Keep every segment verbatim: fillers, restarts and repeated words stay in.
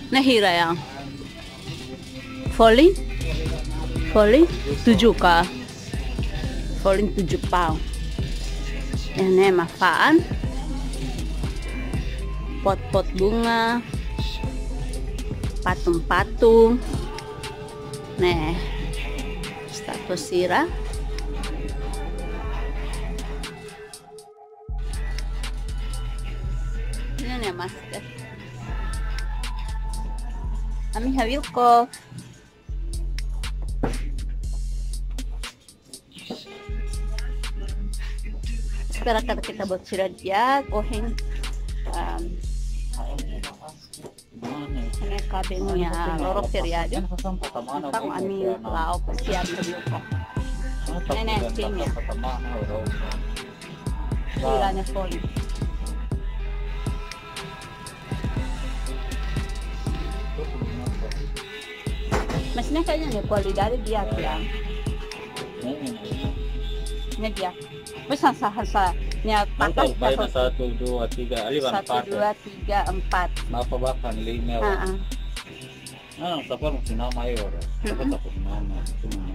Ne'e hira ya? Folin? Folin tujuh ka? Folin tujuh pound. Iha ne'e ema fa'an. Pot-pot bunga. Patung-patung. Ne'e. Estátua sira. Ne'e, ne'e masker. Ami ha'u wilko. Espera katak ita-boot sira di'ak, ohin, um, ne'e kaben nia loron feriadu. Entaun ami la'o pasiar iha wilko. Ne'e, ne'e, sim, ya. Hira ne'e folin. Mas ne'e kayaknya ne'e kualidade di'ak ya. Ne'e di'ak. Mas hanesan, hanesan nia takas, takas. Satu, dua, tiga, ali wan satu, empat, dua, tiga, empat. Napa bahkan lima, ah, wak. Ah. Ah, sapa masih nama ya, ora? Sapa, mm-mm, sapa nama? Cuma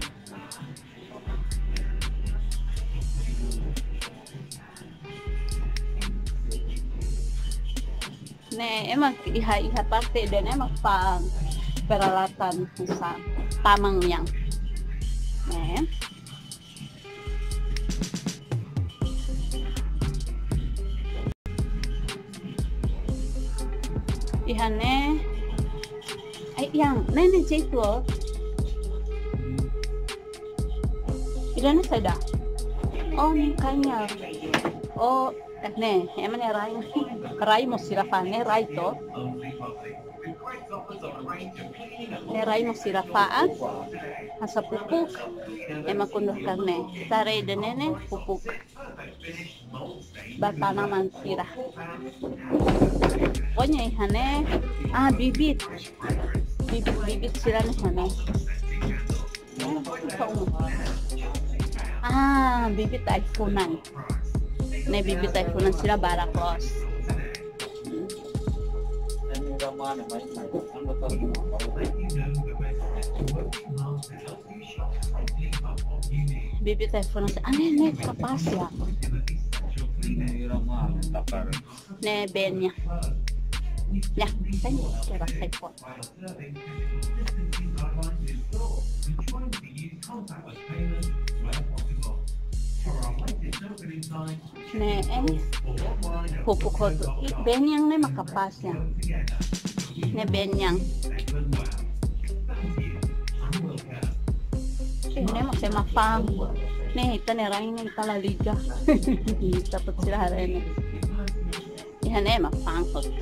ne'e, ema iha, iha parte ida-ne'e ema fa'an peralatan hanesan taman nian. Ne'e. Iha ne'e. Ai, yang, ne'e, ne'e jeitu. Ida-ne'e saida? Oh, ne'e kanya. Oh, eh, ne'e, ema ne'e rai. Rai mós sira fa'an, ne'e rai to. Ne'e rai mós sira fa'an. Hanesan pupuk. Ema kundu hanesan ne'e. Tare ida-ne'e ne'e pupuk. Ba tanaman sira. Pokoknya iha ne'e, ah, bibit. Bibit, bibit sira ne'e iha ne'e. Ah, bibit ai-funan. Ne'e bibit ai-funan sira barak loos. Bibit ai-funan sira, ah, ne'e, ne'e kapás ya. Ne'e been nian. Ya, kan, coba saya pot. Ne'e, eh, pupuk hotu. Ih, been nian ne'e mak kapás ya. Ne'e been nian. Ih, ne'e mak ema fa'an. Ne'e, ita-nia rai ne'e ita la liga. Ita-boot sira haree ne'e. Iha ne'e ema fa'an hotu.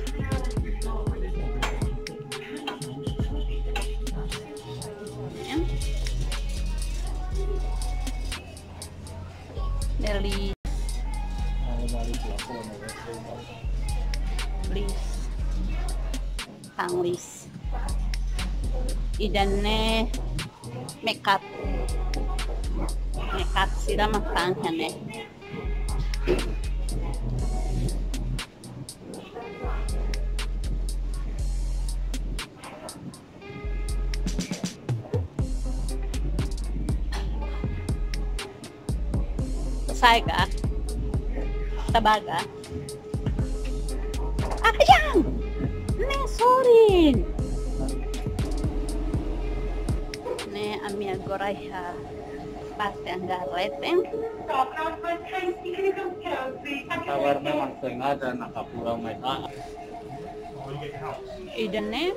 Ne'e liis. Liis. Tang liis. Ida-ne'e makeup. Makeup sira mak fa'an iha ne'e. Sa'e ka? Ita bá ka? Ah, yang! Ne'e sorin. Ne'e ami agora iha parte anggar leten. Kabar memang sengaja nakapura mai. Ida-ne'e.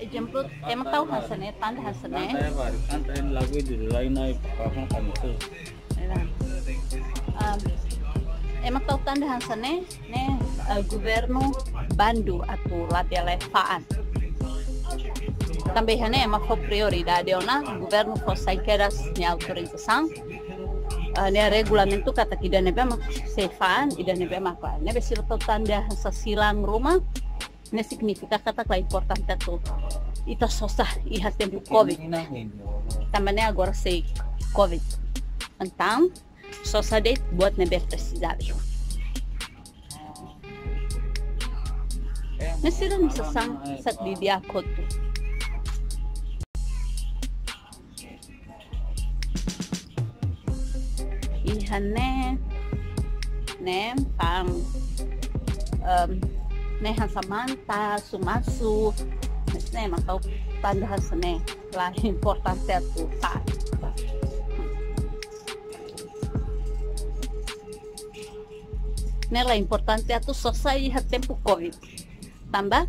Ezemplu, ema tau hanesan ne'e, tanda hanesan ne'e. Tanda ya, baru tanda yang lagu itu lain naik, apa kan itu. Ema, um, ema tau tanda hanesan ne'e, ne'e, eh, governu bandu atu labele fa'an. Tanba iha ne'e ema fó prioridade ona, governu fó sai kedas nia autorizasaun. Eh, nia regulamentu katak ida ne'ebé mak sei fa'an, ida ne'ebé mak fa'an. Ne'ebé sira tau tanda hanesan silang ruma, ne'e signifika katak la importante atu ita sosa iha tempu covid. Tanba ne'e agora sei covid. Entaun, sosa de'it buat ne'ebé presiza. Ne'e sira-nia sasán sat didi'ak hotu. Iha ne'e, ne'e fa'an, em, ne'e hanesan manta, sumasu, ne'e mak tau tanda hanesan ne'e, la importante atu fa'an. Ne'e la importante atu sosa iha tempu covid. Tanba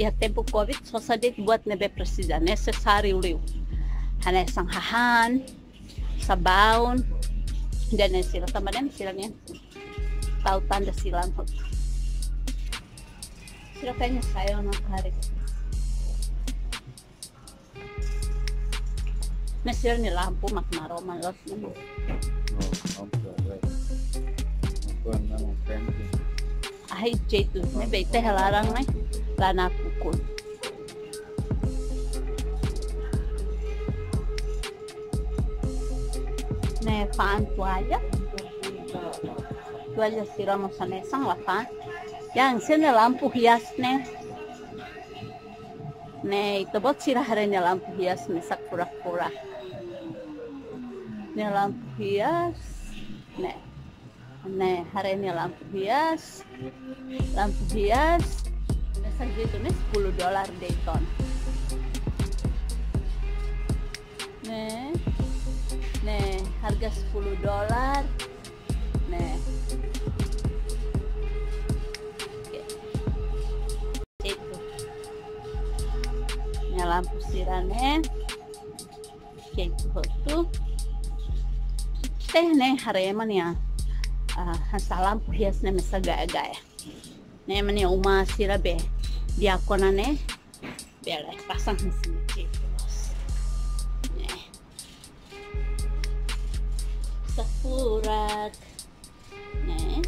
iha tempu covid sosa de'it buat ne'ebé presiza, nesesáriu liu. Hanesan hahán, sabaun, ida-ne'e sira tanba ne'e sira-nia tau tanda sira-nia hotu. Sira kayaknya saya nak hari. Ne'e sira-nia lampu mak maroman loos ne'e. No, lampu ya. Lampu yang memang penting. Ai, jeitu, ne'ebé ita iha laran ne'e, la nakukun. Ne'e fa'an toalla. Toalla sira mós hanesan la fa'an. Yang sini lampu hias ne'e. Ne'e, ita-boot sira haree nia lampu hias mesak furak-furak. Nia lampu hias. Ne'e. Ne'e, haree nia lampu hias. Lampu hias. Mesak jeitu ne'e sepuluh dolar de'it ona. Ne'e. Ne'e, harga sepuluh dolar. Ne'e. Oke. Itu. Nia lampu sira-ne'e. Oke, itu hotu. Teh ne'e haree ema nia, ah, hanesan lampu hias ne'e mesak gaya-gaya. Ne'e ema nia uma sira be di'ak ona ne'e. Bele pasang hanesan ne'e. Ne'e. Mesak furak. Ne'e.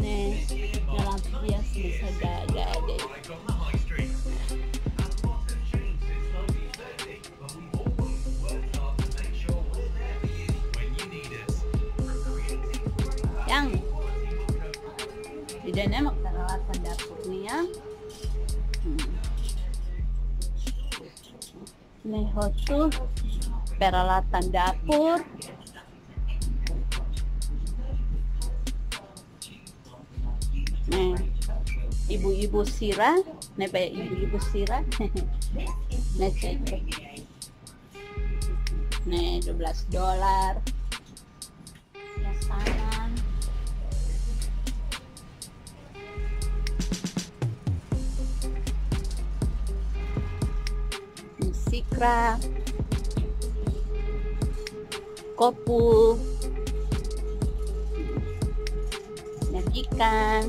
Ne'e, nia lampu hias mesak gaya-gaya de'it. Yang ida-ne'e mak peralatan dapur nian. Hmm. Ne'e hotu peralatan dapur. Ne'e, ibu-ibu sira, ne'e ba ibu-ibu sira. Ne'e cek. Ne'e dua belas dolar. Ya, sanan. Xikra. Kopu. Minyak ikan.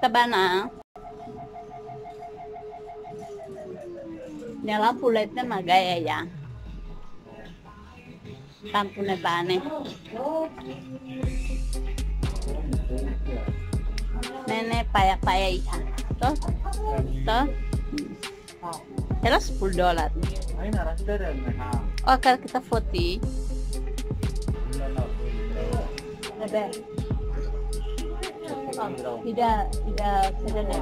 Tabana. Nia lampu led ne'e mak gaya ya. Lampu ne'ebá ne'e. Ne'e, ne'e paya-paya iha. Toh? Toh? Hela sepuluh dolar. Oh, kalau kita foti. Ne'ebé. Ida, ida, ida ne'e.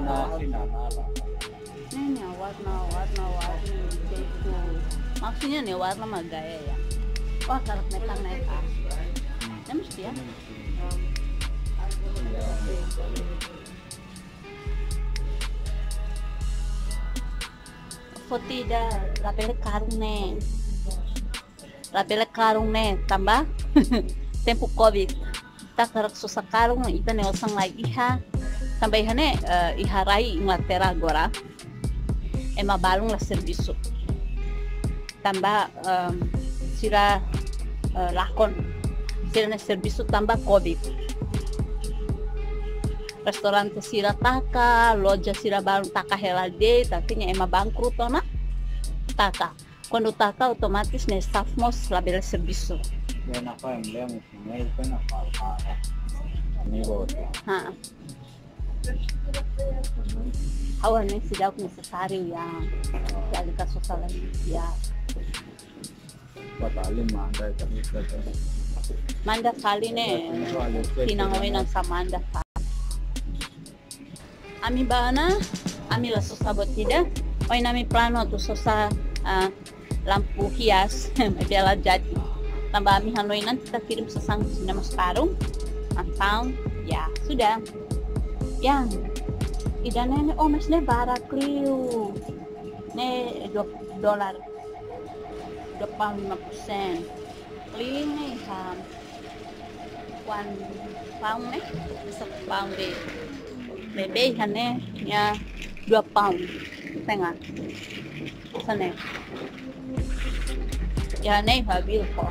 Ne'e, ne'e warna, warna, warna. Maksudnya ne'e warna mak gaya ya. Wah, kalau metan naik ah. Ne'e mesti ya. Foti ida labele karun ne'e. Labele karun ne'e tanba tempu covid. Ita hakarak sosa karun, ita-nia osan la iha. Tanba iha ne'e, eh, iha rai Inglaterra agora. Ema balun la servisu. Tanba, em, sira, eh, lakon sira-nia servisu tanba covid. Restaurante sira taka, loja sira balun taka hela de'it, artinya ema bangkrut ona, taka. Kuandu taka otomatis ne'e staff mós labele servisu. Nia fa'an, nia fa'an, nia fa'an. Ha. Ha'u ne'e seidauk nesesáriu ya. Jadi kaso sala ya. Fatale manda, manda fali ne'e. Tinan oin sa manda fali. Ami bá ona, ami la sosa buat ida. Ohin ami planu atu sosa, ah, lampu hias, maibé la jadi. Tanba ami hanoin nanti ita kirim sasán sira-ne'e mós karun. Entaun, ya, sudah. Yang ida-ne'e, oh, mas ne'e barak liu. Ne'e dua dolar. Dua pound lima puluh sen. Keliling ne'e iha one pound ne'e, satu pound de'it. Maibé iha ne'e nia dua pound setengah. Hanesan ne'e. Iha ne'e habil ko.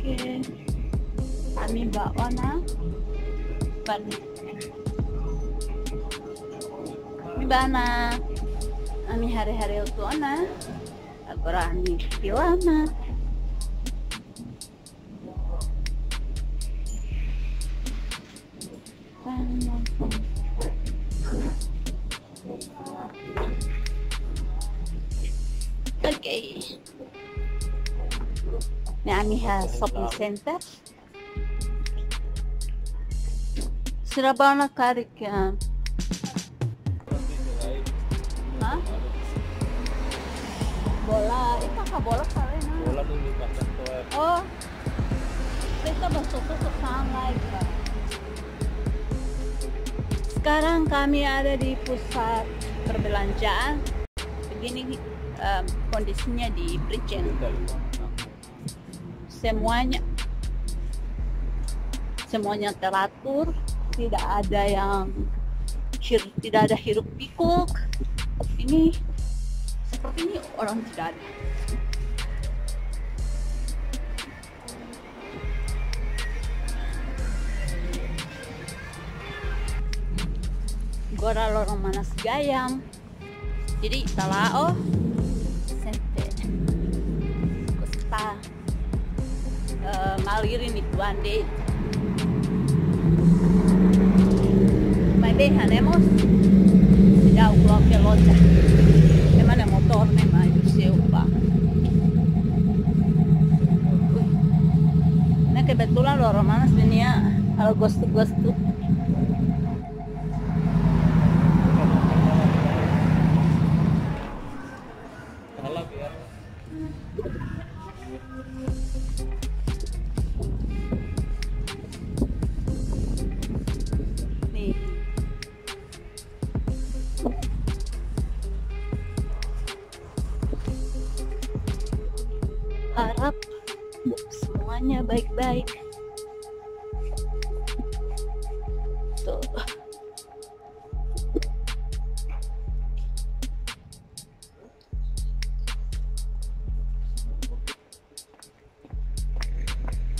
Oke. Ami bá ona. Bá ona. Ami bá ona. Ami haree-haree hotu ona. Agora ami fila ona. Oke. Ne'e ami iha shopping center. Sira bá ona karik ya. Hah? Bola, ita ka bola kali na. Bola dulu pasang tuh. Oh. Kita bá sosa sasán lai, Kak. Sekarang kami ada di pusat perbelanjaan. Begini, em, kondisinya di Bridgend. Semuanya, semuanya teratur, tidak ada yang cir-, tidak ada hiruk pikuk. Ini sepertinya orang tidak ada. Agora loron manas gayam. Jadi, ita la'o. Sente. Kusta. Eh, malirin ituan de'it. Maibé iha ne'e mós. Seidauk loke loja. Ema nia motór ne'e mai husi Europa. Ui. Ne'e kebetulan loron manas ne'e nia halo gostu-gostu. Nih. Harap semuanya baik-baik. Tuh.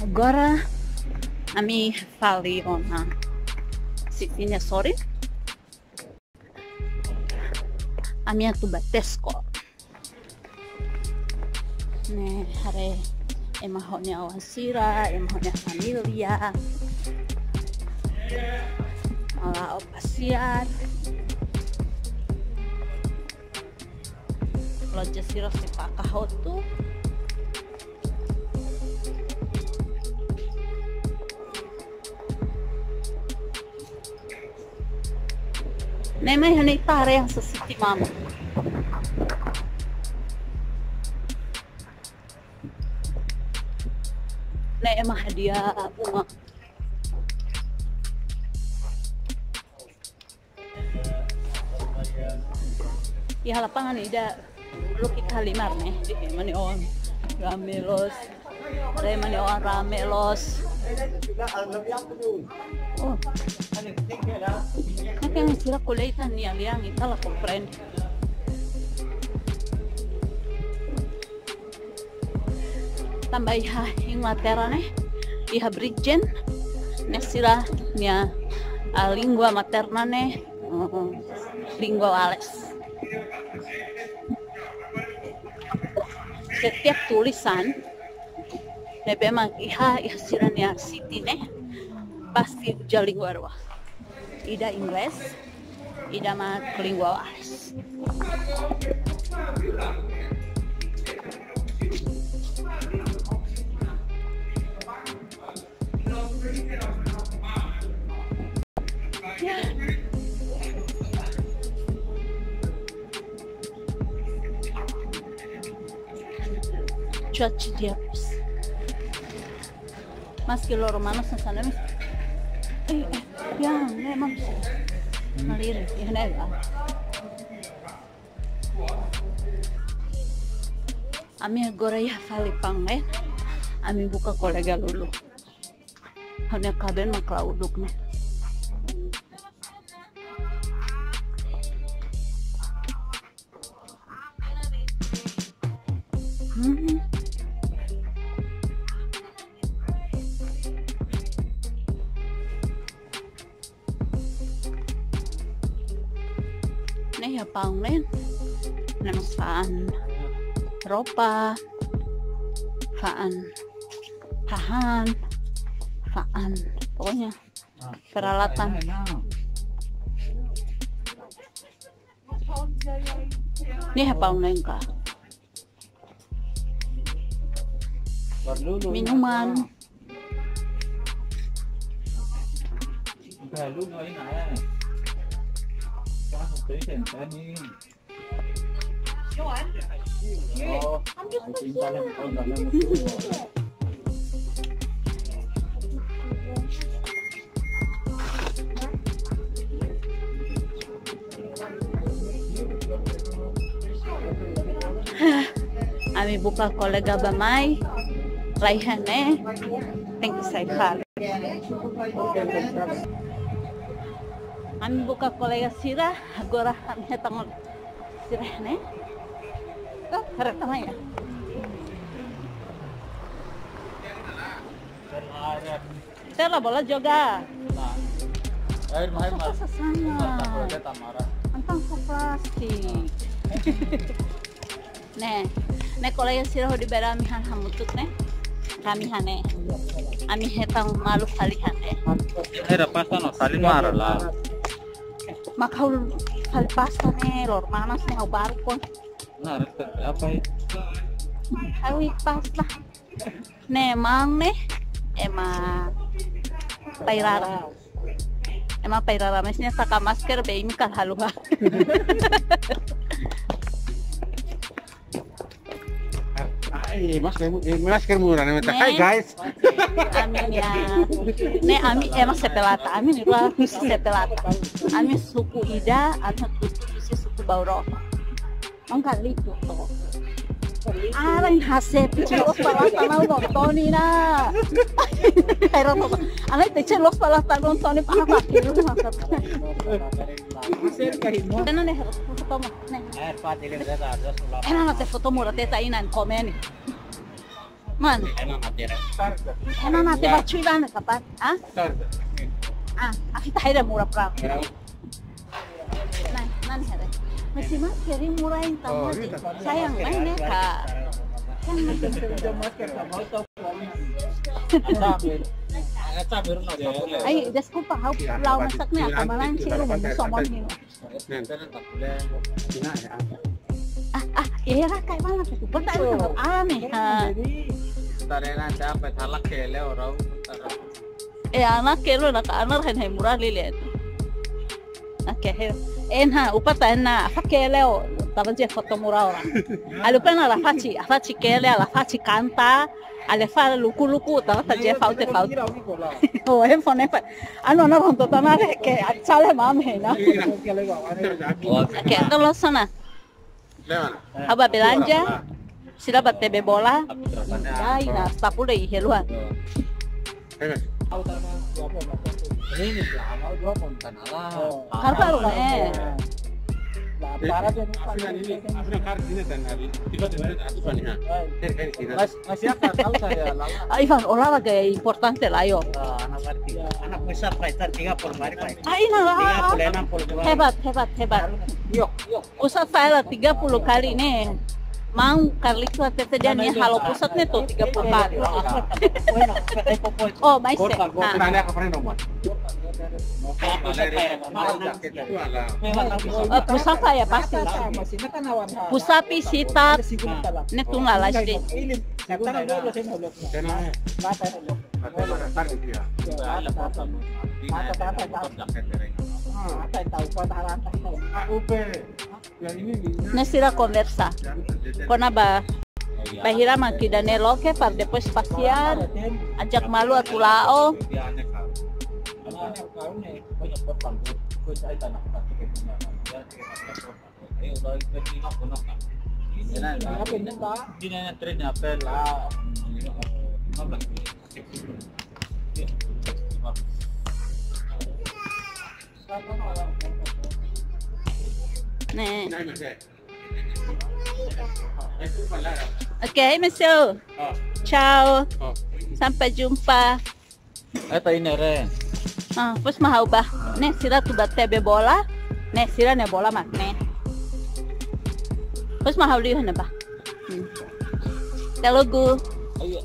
Agora, ami fali ona sitinya sore. Ami atu bá Tesco. Ne'e, haree ema ho nia oan sira, ema ho nia família. La'o pasiar. Loja sira sei faka hotu. Ne'e mai hanesan ita haree hanesan City Mama. Ne'e ema hadi'a uma. Iha lapangan ida, la'ós ita halimar ne'e. Ema nia oan rame loos. Ema nia oan rame loos. Oh. Ne'e sira ko'alia ita-nia lian, ita la komprende. Tanba iha Inglaterra ne'e, iha Bridgend, ne'e sira-nia, ah, língua materna ne'e, uh, língua Wales. Setiap tulisan Ne'ebé mak iha, iha sira-nia city ne'e pasti uza língua rua. Ida inglés, ida mak língua oras. Cuaca di'ak. Maski loron manas hanesan ne'e. Eh, eh, ya, memang. Malirin, ya, ne'e. Ami agora iha fali pa'an, eh. Ami buka kolega Lulu. Ha'u-nia kaben mak la uluk ne'e. Hmm. Ne'e iha pa'an ne'e. Ne'e mak fa'an roupa, fa'an hahán, fa'an, pokoknya peralatan. Ne'e iha pa'an ne'e ka. Minuman. Ami buka kolega bá-mai, la iha ne'e, tenke sai fali. Ami buka kolega sira, agora ami hetan sira ne'e. Oh, harap tamai ya. Tela bola joga. Air mahal. Sasana. Entaun só plástiku. Ne'e, ne'e kolega sira hodi bera ami han hamutuk ne'e. Ami han ne'e. Ami hetan malu fali han ne'e. Era pasta no salin mara la. Mak ha'u fali pasta ne'e, loron manas ne'e ha'u baru kon. Nah, respect. Apa itu? Ha'u pasta. Ne'e mak ne'e, ema Pairara. Ema Pairara, mas ne'e saka masker be imi kala haluha. Ai, masker mu-, eh, masker murah ne'e, tak kai, guys. Ami ya. Ne'e ami ema Sepelata, ami ne'e rua husi Sepelata. Ami suku ida, ami husi suku Bauru. Ongka litu to. Aran hase pici los palata na nonton ina. Aran no. Ana pici los palata nonton ina pa apa kiru masa. Ena ne'e foto mo ne'e. Ena na te foto mo rate ta inan komeni. Man. Ena na te ba cuidan kapat. Ah? Ah, aku tak ada murah pra. Nah, nan hera. Mesti masker murah yang tamu. Sayang, main ya, Kak. Ai, deskulpa, ha'u lau masak ne'e, apa malan ciru, somon ni. Ah, ah, era kai mana tu? Pertanyaan aneh. Ha. Tarena siapa talak kele orang. Eh, anak kelo nak anak kan hai murah lele. Oke, he. En ha, upa ta na, apa kele o, tava je foto murah orang. Alu pena la faci, faci kele, la faci kanta. Ale fala luku-luku, tava ta je faute faute. Oh, handphone, handphone. Anu, anu, ronto tana ke, sale mame, na. Oke, tolo sana. Ha'u bá belanja, sira bá tebe bola. Ai, na, sapu de ihe luan. Karpa lo, eh. Ai, Ivan, ola la ke importante la yo. Ai, na, hebat, hebat, hebat. Usat fa'an la tiga puluh kali ne'e. Maun Carlito hatete dehan nia halo push up ne'e to'o tiga puluh kali. Oh, mais se. Ah. Oh, push up ya pasti. Push up, sit up, ne'e tun lalais de'it. Ne'e sira konversa. Kona-ba bainhira mak ida-ne'e loke para depois pasiar, ajak malu atu la'o. Ne'e. Oke, hai Meseu. Tchau. Sampai jumpa. Eta ini re. Ah, depois mak ha'u bá. Ne'e sira atu bá tebe bola. Ne'e sira-nia bola mak ne'e. Depois mak ha'u liu ne'ebá. Hmm. Telugu. Ayo.